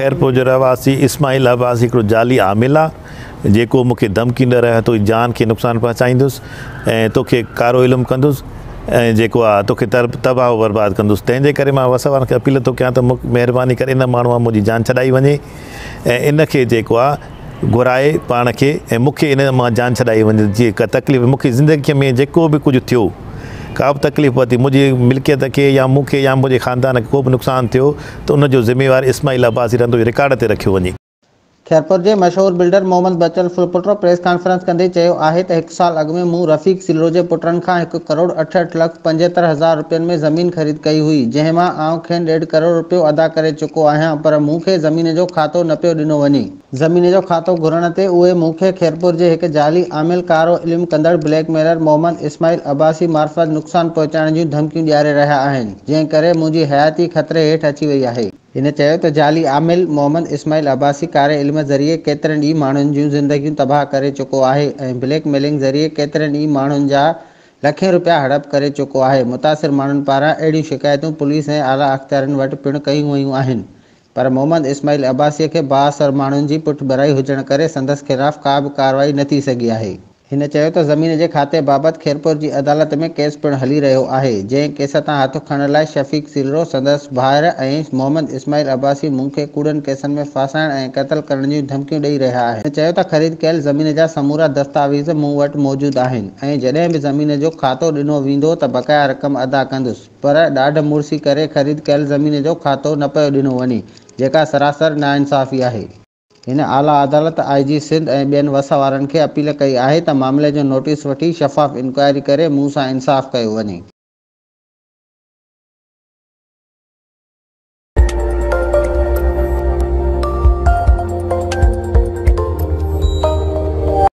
خيرپور جو رهواسي اسماعيل عباسي هڪڙو جعلي عامل آ جيڪو مون کي ڌمڪي ڏئي رهيو آهي تنهنجي جان کي نقصان پهچائيندس ۽ توکي ڪارو علم ڪندس ۽ جيڪو آ توکي تباهه و برباد ڪندس تنهن جي ڪري مان وس وارن کي اپيل ٿو ڪيان ته مهرباني ڪري ان ماڻهو مان منهنجي جان ڇڏائي وڃي ۽ ان کي جيڪو آ گهرائي پاڻ کي ۽ مون کي ان مان جان ڇڏائي وڃي جيئن ڪا تڪليف مون کي زندگي ۾ جيڪو به ڪجهه ٿيو ڪا به تڪليف پهتي منهنجي ملڪيت کي يا مون کي يا منهنجي خاندان کي ڪو به نقصان ٿيو ته ان جو ذميوار اسماعيل عباسي رهندو اهو رڪارڊ تي رکيو وڃي. خيرپور جي مشهور builder Muhammad Bachal Phulpoto press conference ڪندي چيو آهي ته هڪ سال اڳ ۾ مون رفيق سيلرو جي پٽن کان هڪ ڪروڙ 68 لک 75 هزار رپين ۾ زمين خريد ڪئي هئي جنهن مان آئون کين ڏيڍ ڪروڙ رپيو ادا ڪري چڪو آهيان پر مون کي زمين جو کاتو نه پيو ڏنو وڃي. زمين جو کاتو گهرڻ تي اهي مون کي خيرپور جي هڪ جعلي عامل ڪارو علم ڪندڙ بليڪ ميلر محمد اسماعيل عباسي معرفت نقصان پهچائڻ جون ڌمڪيون ڏياري رهيا آهن جنهن ڪري منهنجي حياتي خطري هيٺ اچي وئي آهي. هن چيو ته جعلي عامل محمد اسماعيل عباسي ڪاري علم ذريعي ڪيترن ئي ماڻهن جون زندگيون تباهه ڪري چڪو آهي ۽ بليڪ ميلنگ ذريعي ڪيترن ئي ماڻهن جا لکين رپيا هڙپ ڪري چڪو آهي، متاثر ماڻهن پاران اهڙيون شڪايتون پوليس ۽ اعليٰ اختيارين وٽ پڻ ڪيون ويون آهن پر محمد اسماعيل عباسي کي بااثر ماڻهن جي پٺڀرائي هجڻ ڪري سندس خلاف ڪا به ڪارروائي نه ٿي سگهي آهي. هن چيو ته زمين جي کاتي بابت خيرپور جي عدالت ۾ ڪيس پڻ هلي رهيو آهي، جنهن ڪيس تان هٿ کڻڻ لاء شفيق سيلرو، سندس ڀائر ۽ محمد اسماعيل عباسي مون کي ڪوڙن ڪيسن ۾ ڦاسائڻ ۽ قتل ڪرڻ جون ڌمڪيون ڏئي رهيا آهن. هن چيو ته خريد ڪيل زمين جا سمورا دستاويز مون وٽ موجود آهن ۽ جڏهن به زمين جو کاتو ڏنو ويندو ته بقايا رقم ادا ڪندس پر ڏاڍ مڙسي ڪري خريد ڪيل زمين جو کاتو نه پيو ڏنو وڃي، جيڪا سراسر ناانصافي آهي. هن اعليٰ عدالت، آء جي سنڌ ۽ ٻين وس وارن کي اپيل ڪئي آهي ته معاملي جو نوٽيس وٺي شفاف انڪوائري ڪري مون سان انصاف ڪيو وڃي.